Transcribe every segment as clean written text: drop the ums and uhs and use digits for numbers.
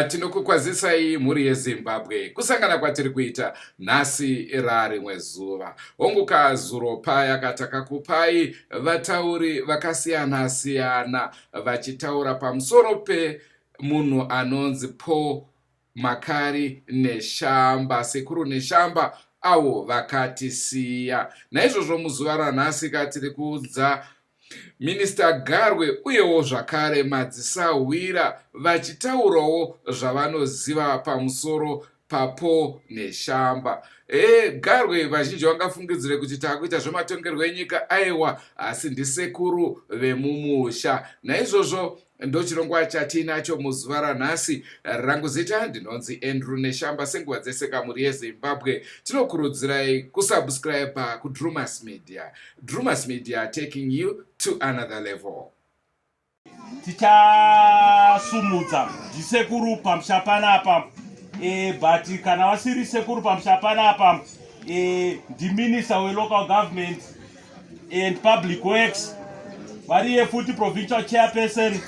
Tinokukwazisai mhuri yeZimbabwe kusangana kwatiri kuita nhasi rarimwe zuva. Hongu kazuro paya katakakupai vatauri vakasiyana siyana vachitaura pamusoro pemunhu anonzi Paul Makari Neshamba, Sekuru Neshamba avo vakatisiya. Naizvozvo muzuva ranhasi katiri kuudza Minister Garwe uyewo zvakare madzisahwira vachitaurawo zvavanoziva pamusoro paPaul Neshamba. E, Garwe vazhinji vangafungidzire kuti taakuita zvematongerwo enyika, aiwa, asi ndisekuru vemumusha. Naizvozvo ndochirongwa chatiinacho muzuva ranhasi. Rangu zita ndinonzi Andrew Neshamba. Senguva dzese kamuri yeZimbabwe tinokurudzirai kusubscribe kuDrumas Media. Drumas Media taking you to another level. Tichasumudza ndisekuru pamusha panapa e, but kana vasiri sekuru pamusha panapa e, ndiminista welocal government and public works variye futi provincial chairperson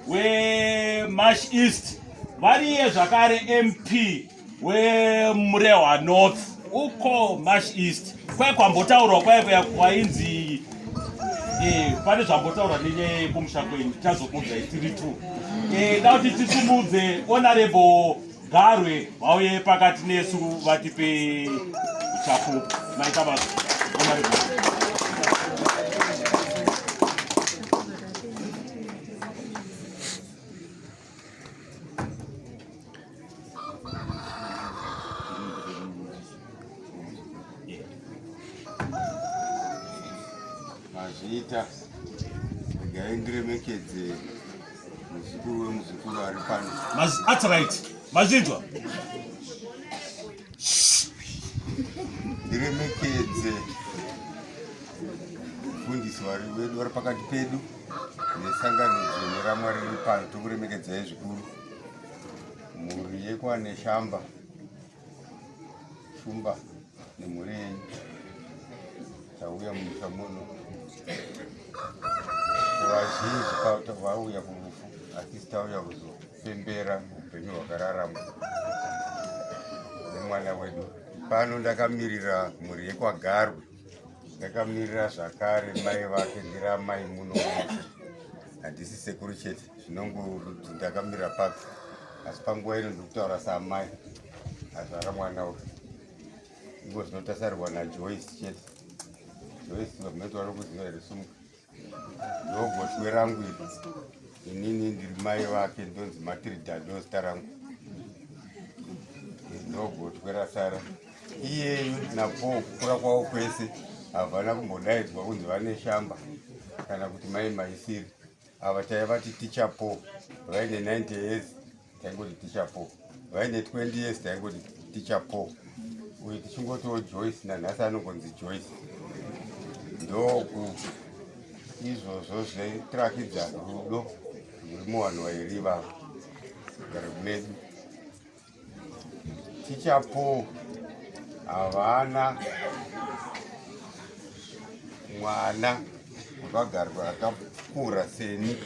wemash east variye zvakare mp wemurehwa north uko mash east kwaye kwambotaurwa kwaye kuya kwainzi eh, pane zvambotaurwa nenyaya yekumusha kwenyu tichazokuudzai tiri two eh, da kuti tisumudze honorable Garwe vauye pakati nesu vatipe uchapupu. Maita basa. Honorable. Mazviita, regai ndiremekedze muzukuru wemuzukuru ari pano. That's right. Mazvinzwa. Ndiremekedze mufundisi wedu vari pakati pedu nesangano dzvene raMwari riri pano, tokuremekedzai zvikuru. Mhuri yekwaNeshamba Shumba nemhuri yenyu tauya mumusha muno vazhinji vauya kurufu asi tauya kuzopembera upenyu hwakararamwa nemwana wedu pano. Ndakamirira mhuri yekwaGarwe, ndakamirira zvakare mai vake, ndiri amai muno mese, handisi sekuru chete, zvinongo ndakamirira papi, asi panguva ino ndiri kutaura saamai azvara mwana uyu. Iko zvinotasarirwa naJoyce chete. Joyce vameti vari kuziva here? Sumuka, ndogotwe rangu iri, inini ndiri mai vake, ndonzi Matilda, ndozita rangu, ndogotwe rasara. Iyeyu naPaul kukura kwavo kwese havana kumbodaidzwa kunzi vane shamba kana kuti mai maisiri. Ava taivati Ticha Paul. Vaine 90 years taingoti Ticha Paul, vaine 20 years taingoti Ticha Paul, uyu tichingotiwo Joyce, nanhasi anongonzi Joyce. Ndoku izvozvo zvetirakidza rudo rwuri muvanhu vairi ivavo gara medu. Ticha Paul havana mwana wakagarwa akakura seni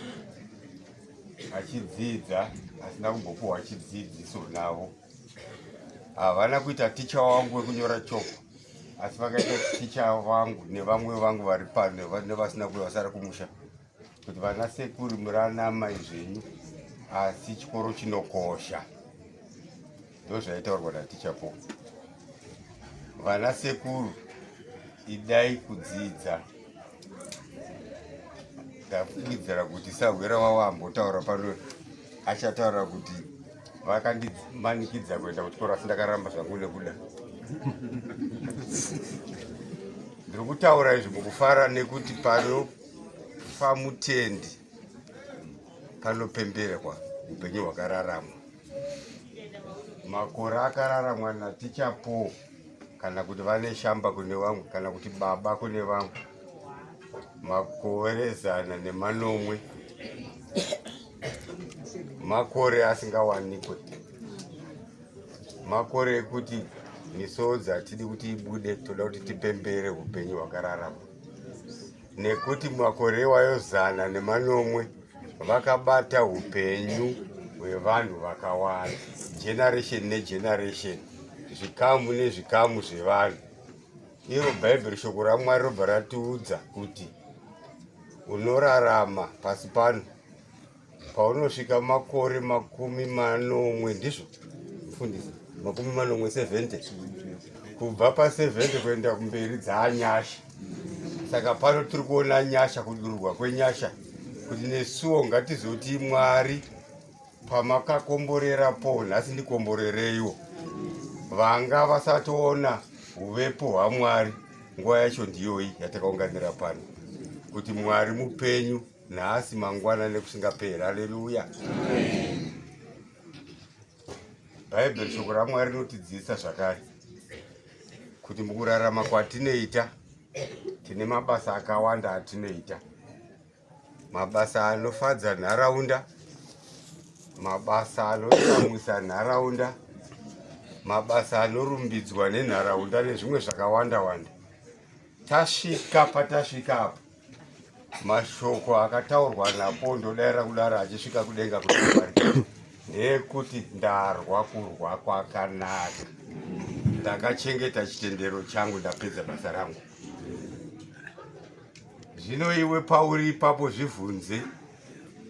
achidzidza asina kumbopuhwa chidzidziso navo. Havana kuita ticha wangu wekunyora choko, asi vakaita ticha vangu nevamwe vangu vari pano nevasina kuya vasara kumusha, kuti vana sekuru muri ana mai zvenyu, asi chikoro chinokosha. Ndozvaitaurwa naticha po, vana sekuru idai kudzidza. Ndafungidzira kuti sahwira wavo ambotaura pano achataura kuti vakandimanikidza kuenda kuchikoro, asi ndakaramba zvangu nekuda. Ndiri kutaura izvi mukufara nekuti pano pamutendi panopemberekwa upenyu hwakararamwa, makore akararamwa naticha Paul, kana kuti vane shamba kune vamwe, kana kuti baba kune vamwe, makore 107, makore asingawanikwe, makore ekuti misodzi hatidi kuti ibude, toda kuti tipembere upenyu hwakararamwa, nekuti makore iwayo 107 vakabata upenyu. hwevanhu vakawanda, generation negeneration, zvikamu nezvikamu zvevanhu. Iro Bhaibheri shoko raMwari robva ratiudza kuti unorarama pasi pano paunosvika makore 70, ndizvo mufundisi, 70, 70, kubva pa70 kuenda kumberi dzaanyasha. Saka pano tiri kuona nyasha, kudururwa kwenyasha, kuti nesuwo ngatizoti Mwari pamakakomborera po nhasi ndikomborereiwo. Vanga vasatoona uvepo hwaMwari, nguva yacho ndiyoyi yatakaunganira pano, kuti Mwari mupenyu nhasi, mangwana nekusingaperi. Haleluya. Bhaibheri shoko raMwari rinotidzidzisa zvakare kuti mukurarama kwatinoita tine mabasa akawanda atinoita, mabasa anofadza nharaunda, mabasa anotsamwisa nharaunda, mabasa anorumbidzwa nenharaunda nezvimwe zvakawanda wanda. Tasvika patasvika apo, mashoko akataurwa napo ndodaira kudaro achisvika kudenga kuti ndeyekuti ndarwa kurwa kwakanaka, ndakachengeta chitendero changu, ndapedza basa rangu. Zvino iwe pauri ipapo zvivhunze,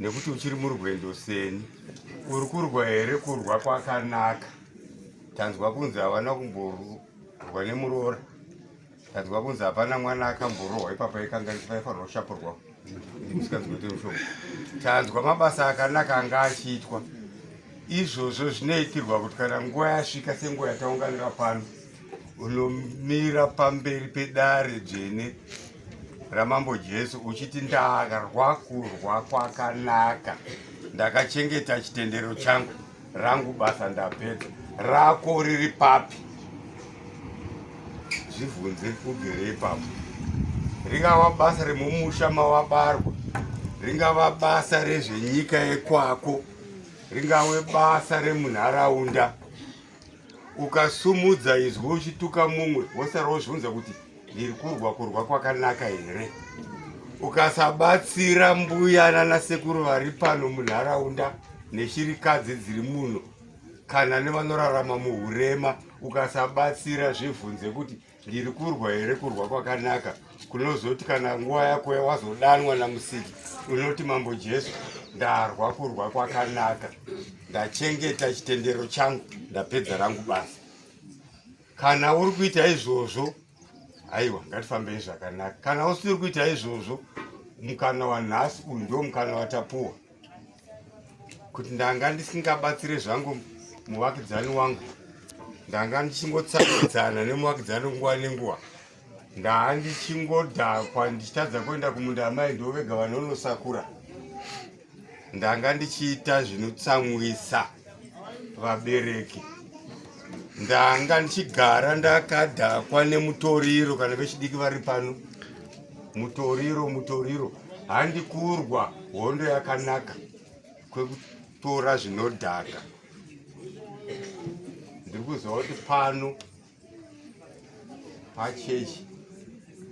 nekuti uchiri murwendo seni, uri kurwa here kurwa kwakanaka? Tanzwa kunzi havana kumborwa nemuroora, tanzwa kunzi hapana mwana akamborohwa ipapa ikanganisa vaifanirwa kushapurwa musikanzwa kuti mushonga. Tanzwa mabasa akanaka anga achiitwa. Izvozvo zvinoitirwa kuti kana nguva yasvika, senguva yataunganira pano, unomira pamberi pedare dzvene raMambo Jesu uchiti ndarwa kurwa kwakanaka, ndakachengeta chitendero changu, rangu basa ndapedza. Rako riri papi? Zvibvunze ugere ipapo. Ringava basa remumusha mawabarwa, ringava basa rezvenyika yekwako, ringave basa remunharaunda. Ukasumudza izwi uchituka mumwe, wosara wozvibvunza kuti ndiri kurwa kurwa kwakanaka here? Ukasabatsira mbuya nanasekuru vari pano munharaunda neshirikadzi dziri muno kana nevanorarama muurema, ukasabatsira, zvibvunze kuti ndiri kurwa here kurwa kwakanaka kunozoti kana nguva yako wazodanwa naMusiki unoti Mambo Jesu, ndarwa kurwa kwakanaka, ndachengeta chitendero changu, ndapedza rangu basa. Kana uri kuita izvozvo, aiwa, ngatifambei zvakanaka. Kana usiri kuita izvozvo, mukana wanhasi uyu ndio mukana watapuwa kuti ndanga ndisingabatsire zvangu muvakidzani wangu, ndanga ndichingotsakidzana nemuvakidzani nguva nenguva, ndaa ndichingodhakwa ndichitadza kuenda kumunda, amai ndo vega vanonosakura, ndanga ndichiita zvinotsamwisa vabereki, ndanga ndichigara ndakadhakwa nemutoriro. Kana vechidiki vari pano, mutoriro, mutoriro, handikurwa hondo yakanaka kwekutora zvinodhaka. Ndiri kuziva kuti pano pachechi,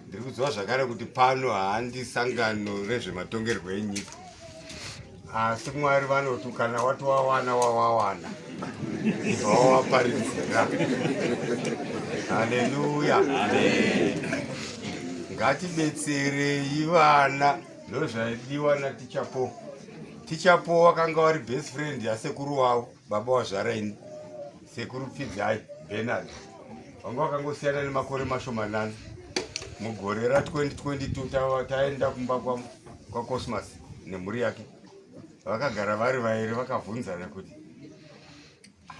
ndiri kuziva zvakare kuti pano handi sangano rezvematongerwo enyika, asi Mwari vanoti kana wati wawana, wawawana, ibva wawaparidzira. Haleluya. Ngatibetserei vana, ndozvaidiwa natichapo. Tichapo wakanga wari best friend yasekuru wavo, baba wazvaraini, Sekuru Pfidzai Bernard. Vanga vakangosiyana nemakore mashomanana. Mugore ra2022 taenda kumba kwaCosmas nemhuri yake, vakagara vari vairi, vakavhunzana kuti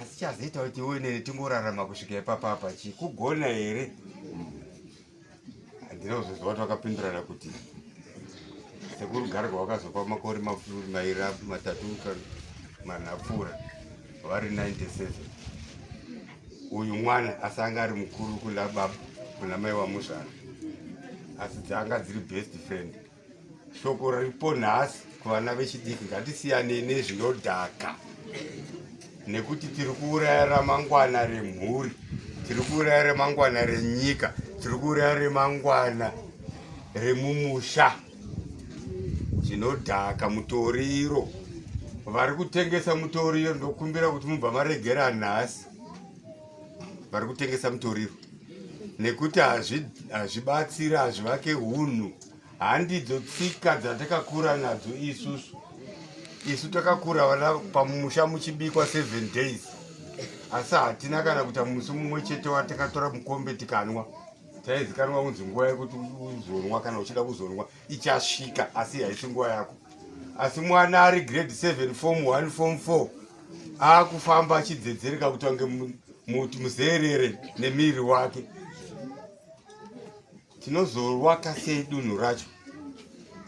asi chazoita kuti iwe neni tingorarama kusvika ipapapa chii? Kugona here? Handina kuzoziva kuti vakapindurana kuti sekuru Garga wakazopa makore mairi, matatu kana mana apfuura, vari 97 uyu mwana, asi anga ari mukuru kuna baba, kuna mai wamuzvara, asi dzanga dziri best friend. Shoko riripo nhasi kuvana vechidiki, ngatisiyanei nezvinodhaka, nekuti tiri kuuraya ramangwana remhuri, tiri kuuraya remangwana renyika, tiri kuuraya remangwana remumusha. Zvinodhaka, mutoriro. Vari kutengesa mutoriro ndokumbira kuti mubva maregera nhasi. Vari kutengesa mutoriro nekuti hazvibatsiri, hazvivake hunhu, handidzo tsika dzatakakura nadzo isusu. Isu takakura vana pamusha muchibikwa 7 days, asi hatina kana kuita musi mumwe chete watakatora mukombe tikanwa. Taizikanwa kunzi nguva yekuti uzonwa kana uchida kuzonwa ichasvika, asi haisi nguva yako. Asi mwana ari grade 7 form 1 form 4 akufamba achidzedzereka kuti ange muzerere nemiri wake. Tinozorwaka sei dunhu racho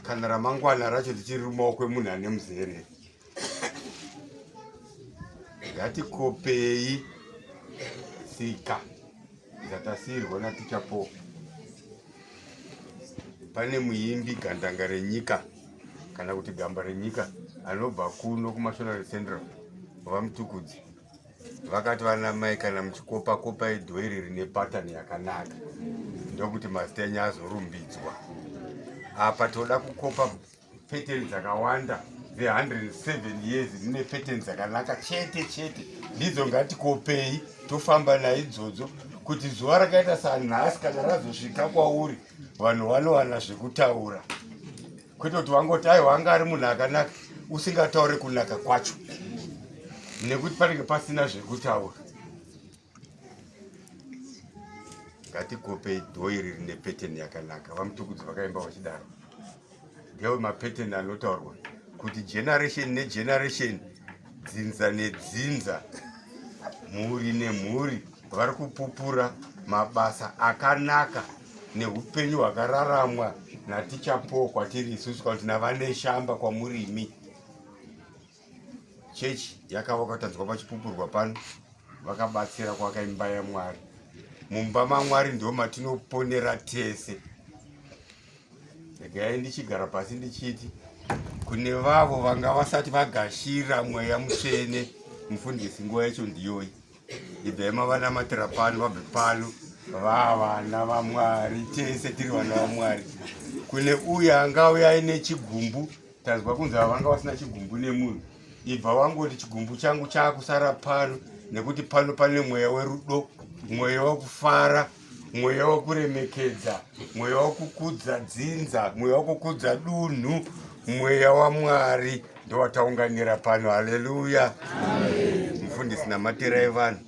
kana ramangwana racho tichiri mumaoko emunhu ane muzerere? Ngatikopei tsika dzatasiyirwa naticha Paul. Pane muimbi gandanga renyika kana kuti gamba renyika anobva kuno kuMashonaland Central, VaMutukudzi, vakati vana mai kana muchikopa kopai dhoiri rine patani yakanaka ndokuti mazita enyu azorumbidzwa. Apa toda kukopa peteni dzakawanda dze107 years dzine peteni dzakanaka chete chete, ndidzo ngatikopei tofamba naidzodzo kuti zuva rakaita sanhasi kana razosvika kwauri vanhu vanowana zvekutaura, kwete kuti vangoti aiwa anga ari munhu akanaka usingataure kunaka kwacho nekuti panenge pasina zvekutaura. Ngatikopei dhoiri rine peteni yakanaka, VaMutukudzi vakaimba vachidaro. Ndewe mapeteni anotaurwa kuti generation negeneration, dzinza nedzinza, mhuri nemhuri vari kupupura mabasa akanaka neupenyu hwakararamwa naticha Paul kwatiri isusu, kana kuti naVaNeshamba kwamurimi. Chechi yakavakwa tanzwa pachipupurwa pano, vakabatsira kwaka imba yaMwari. Mumba maMwari ndo matinoponera tese. Regai ndichigara pasi ndichiti kune vavo vanga vasati vagashira mweya mutsvene, mufundisi, nguva yacho ndiyoyi. Ibvai mavanamatira pano, vabve pano vavana vaMwari, tese tiri vana vaMwari. Kune uyo angauya aine chigumbu, tanzwa kunzi ava vanga vasina chigumbu nemunhu, ibva wangoti chigumbu changu chaakusara pano, nekuti pano pane mweya werudo, mweya wekufara, mweya wekuremekedza, mweya wekukudza dzinza, mweya wekukudza dunhu, mweya waMwari ndowataunganira pano. Haleluya! Mufundisi, namatirai vanhu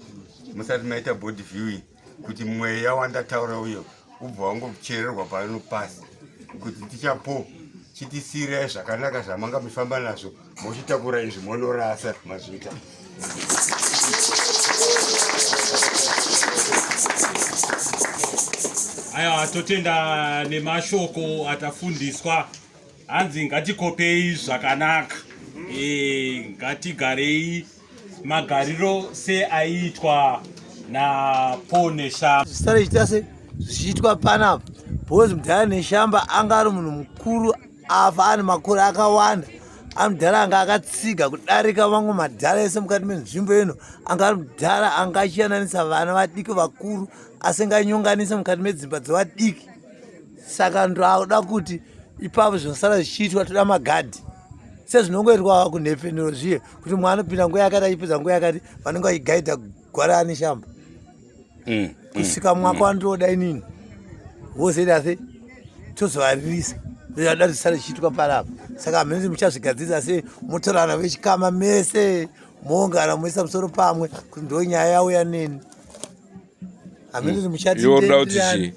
musati maita body viewing kuti mweya wandataura uyo ubva wangochererwa pano pasi, kuti tichapo chitisiirai zvakanaka zvamanga muchifamba nazvo, mochitakura izvi monorasa mazvita. Aiwa, totenda nemashoko atafundiswa. Hanzi ngatikopei zvakanaka, ngatigarei magariro seaiitwa naPaul Neshamba. Zvisare zvichiita se zvichiitwa panapa because mudhara Neshamba anga ari munhu mukuru, afa ane makore akawanda. Amudhara anga akatsiga kudarika vamwe madhara ese mukati menzvimbo ino. Anga ari mudhara anga achiyananisa vana vadiki vakuru, asinganyonganise mukati medzimba dzevadiki. Saka ndoda kuti ipapo zvinosara zvichiitwa, toda magadhi sezvinongoitwa kunhepfenuro zviye, kuti mwana anopinda nguva yakati achipedza nguva yakati, vanenge vachigaidha gwara aNeshamba kusvika mwaka wandinoda inini, vozoita se tozovaririsa. Ndoda zvisare zvichiitwa panapa. Saka hamene muchazvigadzirisa sei, motorana vechikama mese moongana moisa musoro pamwe kuti ndo nyaya yauya neni. Hamene kuti muchati Iwe unoda kuti chii?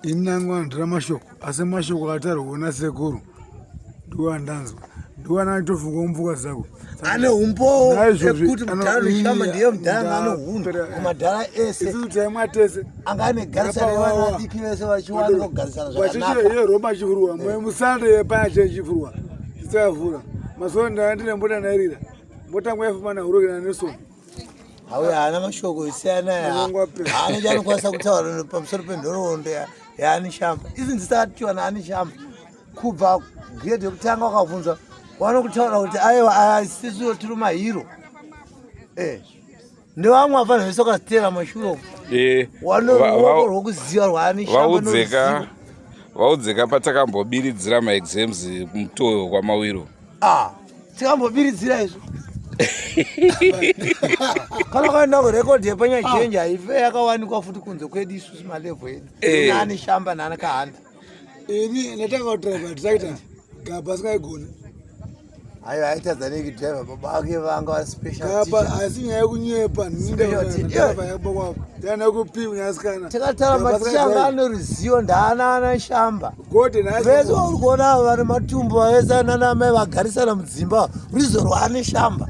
Ini nangu andira mashoko, asi mashoko akatarwa nasekuru ndiwo andanzwa, ndiwo anatofunga mupfungwa dzako. Ane umbowo Naizvozvi, ekuti mudhara Neshamba ndiye mudhara anga ane hunhu kumadhara ese, Isusu taimwa tese anga ane garisano Yakawawa. yevana vadiki vese vachiwanika kugarisana zvakanaka. Vachichire Roma chivhurwa musande yepaya chechivhurwa chisakavhura mazuva ndanga ndine mbota nairira mbota yafuma nahuroki naNelson. Auya haana mashoko siyana, haana chaanokwanisa kutaura pamusoro penhoroondo yaanishamba. Isi ndisatiwa naanishamba kubva grade yekutanga, wakabvunzwa vanokutaura kuti aiwa, aya isisu tiri mahiro nevamwe afanira vese wakazitera mashure uko. Wano ruoko rwokuziva rwaanishamba. Vaudzeka, vaudzeka patakambobiridzira maexams mutoyo kwaMawiro. Ah. Tikambobiridzira izvo. Kana ukaenda kurekodhi yepanyachenji haife yakawanikwa futi kunze kwedu isusu malevho edu. Eh. Nani shamba nani kahanda. Ini ndatanga kudriver tractor gaba asingaigoni. Aiwa aitadza nei kudriver baba vake vanga vari special Gaba teacher. asi nyaya yekunyepa Special teacher. nindaakwavo yana kupiwa nyasikana. Takataura maticha anga ane ruzivo ndaana ana shamba. Gode nhasi. Vese uri kuona ava vane matumbu vese nana amai vagarisana mudzimba ruzivo rwaane shamba.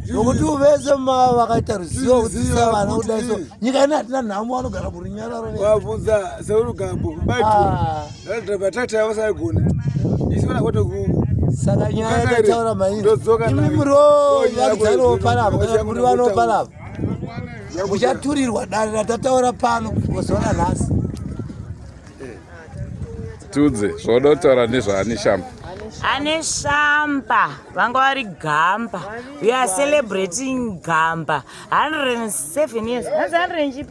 Nokuti vese ma vakaita ruzivo kudzidzisa vana kudai so nyika ino hatina nhamo vanogara murunyararo. Wabvunza seuri gabo baitu. Ah. Ndadriver tractor yavo saigona. Isi vana kwete ku Saka nyaya Kukaka yatataura here? maini. Ndodzoka Imi nayo. muriwo Oh, nyaya vakidzaniwo yako panapa kana yako muri vano yako panapa. Muchaturirwa dare ratataura pano kuzoona nhasi. Tiudze zvaunoda kutaura nezvaane shamba. Ane shamba vanga vari gamba. We are celebrating gamba 107 years. Hanzi 100 and chii,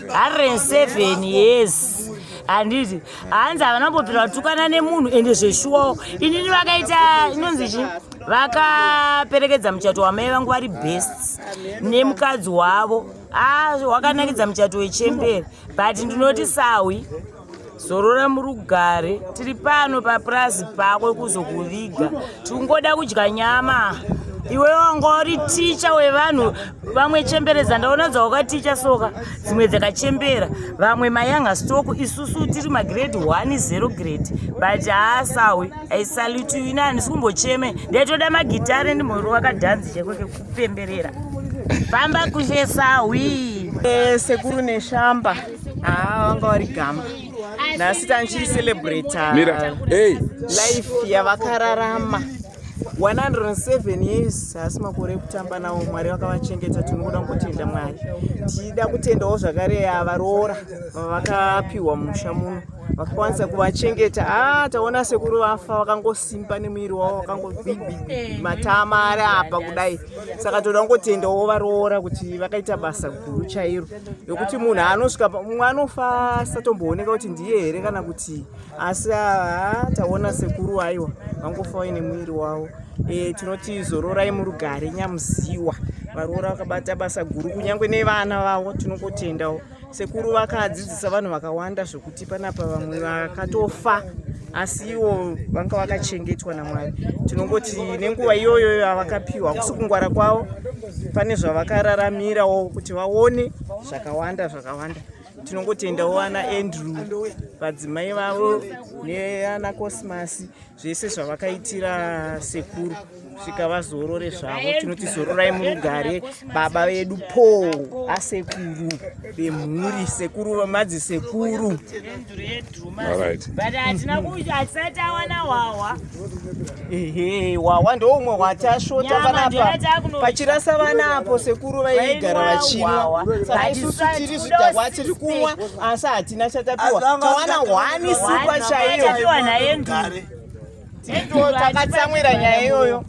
107 years. Handiti hanzi havana kumbobvira vatukana nemunhu ende zveshuwawo. Inini vakaita inonzi chii? Vakaperekedza muchato wamai vangu vari best nemukadzi wavo. Ah, wakanakidza muchato wechembere but ndinoti sawi zorora murugare tiri pano papurazi pako kuzokuviga tingoda kudya nyama iwe wanga uri ticha wevanhu vamwe chemberedza ndaona dzawakaticha soka dzimwe dzakachembera vamwe mayanga stock isusu tiri magrade 1 0 grade but haasawi I salute you ini handisi kumbocheme ndaitoda magitare ndimborova kadhanzi cheko kekupemberera famba kushe sawi. Sekuru neshamba haa vanga vari gamba nhasi tandichiri celebrata Mira. Hey. life yavakararama 107 years haasi makore ekutamba nawo mwari vakavachengeta tinoda kungotenda mwari tichida kutendawo zvakare varoora vavakapiwa musha muno vakakwanisa kuvachengeta ah taona sekuru vafa vakangosimba nemuviri wavo vakangobigbi matama ari apa kudai saka toda kungotendawo varoora kuti vakaita basa guru chairo yokuti munhu anosvika mumwe anofa asatombooneka kuti ndiye here kana kuti asi haa taona sekuru aiwa vangofa vaine muviri wavo e, tinoti zororai murugare nyamuziwa varoora vakabata basa guru kunyange nevana vavo tinongotendawo Sekuru vakadzidzisa vanhu vakawanda zvokuti panapa vamwe vakatofa asi ivo vanga vakachengetwa naMwari. Tinongoti nenguva iyoyo yavakapiwa hakusi kungwara kwavo, pane zvavakararamirawo kuti vaone zvakawanda zvakawanda. Tinongotendawo ana Andrew, vadzimai vavo neana Cosmas zvese zvavakaitira sekuru kusvika vazorore zvavo tinoti zororai murugare baba vedu paul asekuru vemhuri sekuru vamadzisekuru ehe hwahwa ndoumwe hwatashota panapa pachirasa vana apo sekuru vaigara vachinwa saka isusu tiri zvidhakwa tiri kumwa asi hatina chatapiwa tawana hwani sikwa chaiyo takatsamwira nyaya iyoyo.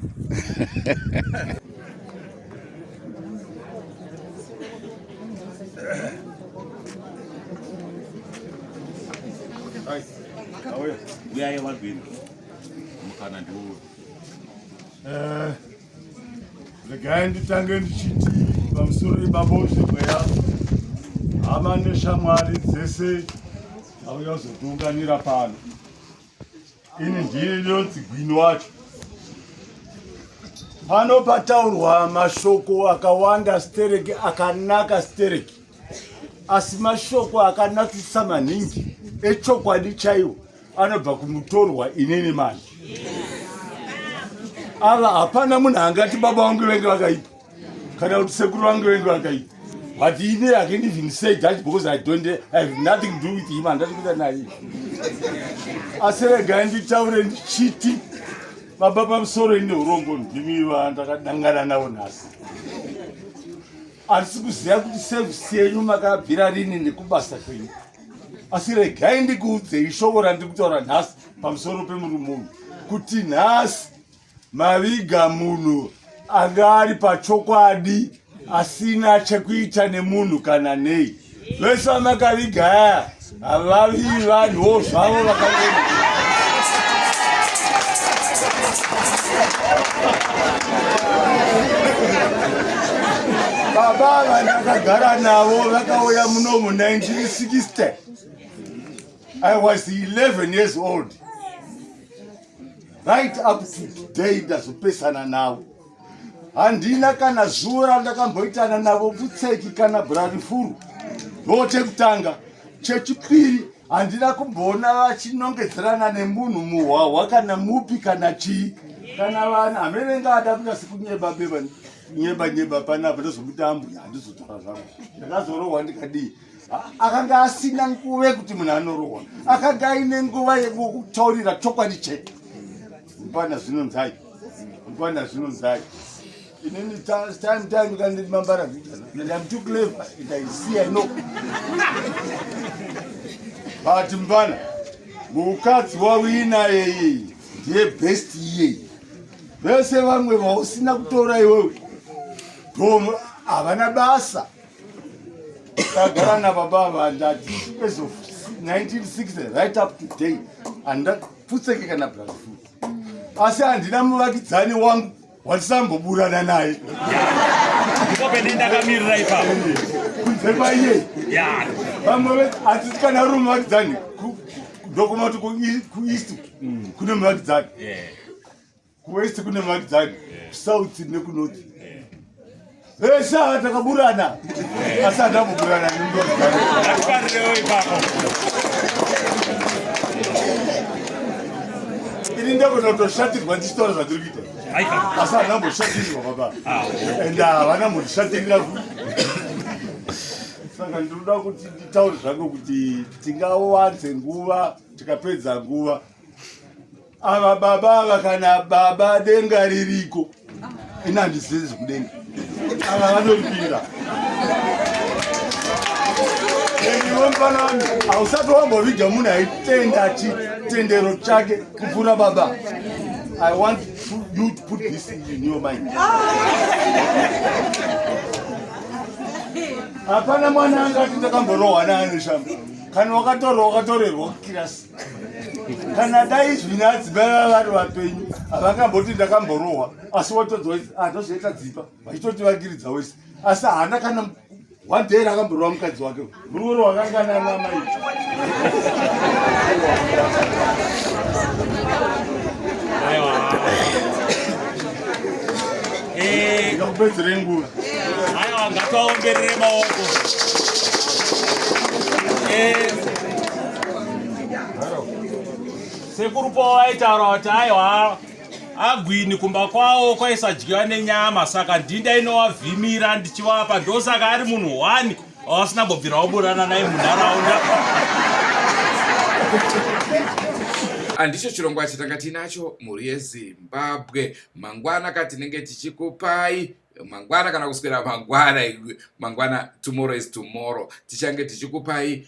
Uyai vagwini mukana ndiwo. Regai nditange ndichiti pamusoro ibaba wezvemweya, hama neshamwari dzese dzauya kuzotiunganira pano. Ini ndiye ndinonzi Gwini wacho. Pano pataurwa mashoko akawanda stereki, akanaka stereki, asi mashoko akanakisa maningi echokwadi chaiwo anobva kumutorwa inini manje. Ava hapana munhu angati baba vangu venge vakaipa kana kuti sekuru vangu venge vakaipa, but ini I can't even say that because I don't I have nothing to do with him, handati kuita naye. Asi regai nditaure ndichiti baba pamusoro ine urombo ndimi vandakadangana navo nhasi. Handisi kuziva kuti service yenyu makabvira rini nekubasa kwenyu, asi regai ndikuudzei shoko randiri kutaura nhasi pamusoro pemurume uyu, kuti nhasi maviga munhu anga ari pachokwadi asina chekuita nemunhu kana nei. Vese vamakaviga aya havavi vanhuwo zvavo vakango. Baba vandakagara navo vakauya muno mu 1960. I was 11 years old. Right up to today ndazopesana navo. Handina kana zuva randakamboitana navo pfutseki kana bhurarifuru. Ndochekutanga. Chechipiri handina kumboona vachinongedzerana nemunhu muhwahwa kana mupi kana chii kana vana hamene ngada kuita sekunyeba beba nyeba nyeba panapa ndozomuti ambuya handizotaura zvangu ndakazorohwa ndikadii akanga asina nguva yekuti munhu anorohwa akanga aine nguva yekutaurira chokwadi chete mpana zvinonzai mpana zvinonzai inini time time kana ndiri mambara and I'm too clever and I see I know but mfana mukadzi wauinaye iyeyi ndiye best iyeyi vese vamwe vausina kutora iwewe dom havana basa tagara nababa ava ndati as of 1960 right up to day handapfutseke kana brasfoot asi handina muvakidzani wangu watisamboburana naye ndipo pene ndakamirira ipapo kunze kwaiye vamwe hatisi kana uri muvakidzani ndokuma kuti kueast kune muvakidzani kuwest kune muvakidzani kusouth nekunorth vese ava takaburana asi handamboburana nemuvakidzanikarirewo ipapo ini ndagona kutoshatirwa ndichitaura zvandiri kuita asi handamboshatirwa baba and havana mbondishatirira futi saka ndinoda kuti nditaure zvangu kuti tingawanze nguva tikapedza nguva ava baba ava kana baba denga ririko ini handizivi zvekudenga ava vanoripira iwe mfana wami hausati wamboviga munhu aitenda chitendero chake kupfuura baba i want you to put this in your mind hapana mwana angati ndakamborohwa naaneshamba kana wakatorwa wakatorerwa kukirasi kana dai zvino adzimai vava vari vapenyu havangamboti ndakamborohwa asi watodzwa ah, ndozvoita dzipa vachitoti vangiridza wese asi haana kana one day rakamborohwa mukadzi wake murworo wakangana namai ndakupedzere nguva Aiwa, ngativaomberere maoko. Eh, sekuru po vaitaura kuti aiwa agwini kumba kwavo kwaisadyiwa nenyama saka ndinda inovavhimira ndichivapa ndosaka ari munhu one wavasina mbobvira waburana naye munharaunda Handicho chirongwa chatanga tiinacho mhuri yeZimbabwe. Mangwana ka tinenge tichikupai mangwana kana kuswera mangwana mangwana tomorrow is tomorrow tichange tichikupai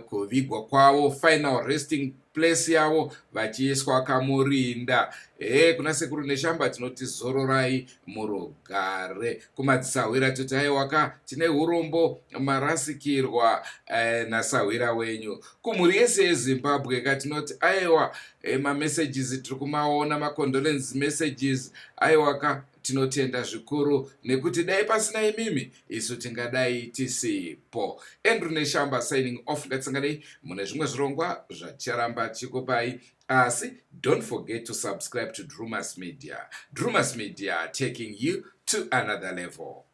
kuvigwa kwavo final resting place yavo vachiiswa kamurinda e kuna sekuru neshamba tinoti zororai murugare kumadzisahwira toti aiwaka tine urombo marasikirwa nasahwira wenyu kumhuri yese yezimbabwe ka tinoti aiwa mamessages tiri kumaona macondolence messages aiwaka tinotenda zvikuru nekuti dai pasina imimi isu tingadai tisipo. Andrew Neshamba signing off. Ngatisanganei mune zvimwe zvirongwa zvaticharamba tichikupai, asi don't forget to subscribe to Drewmas Media. Drewmas Media, taking you to another level.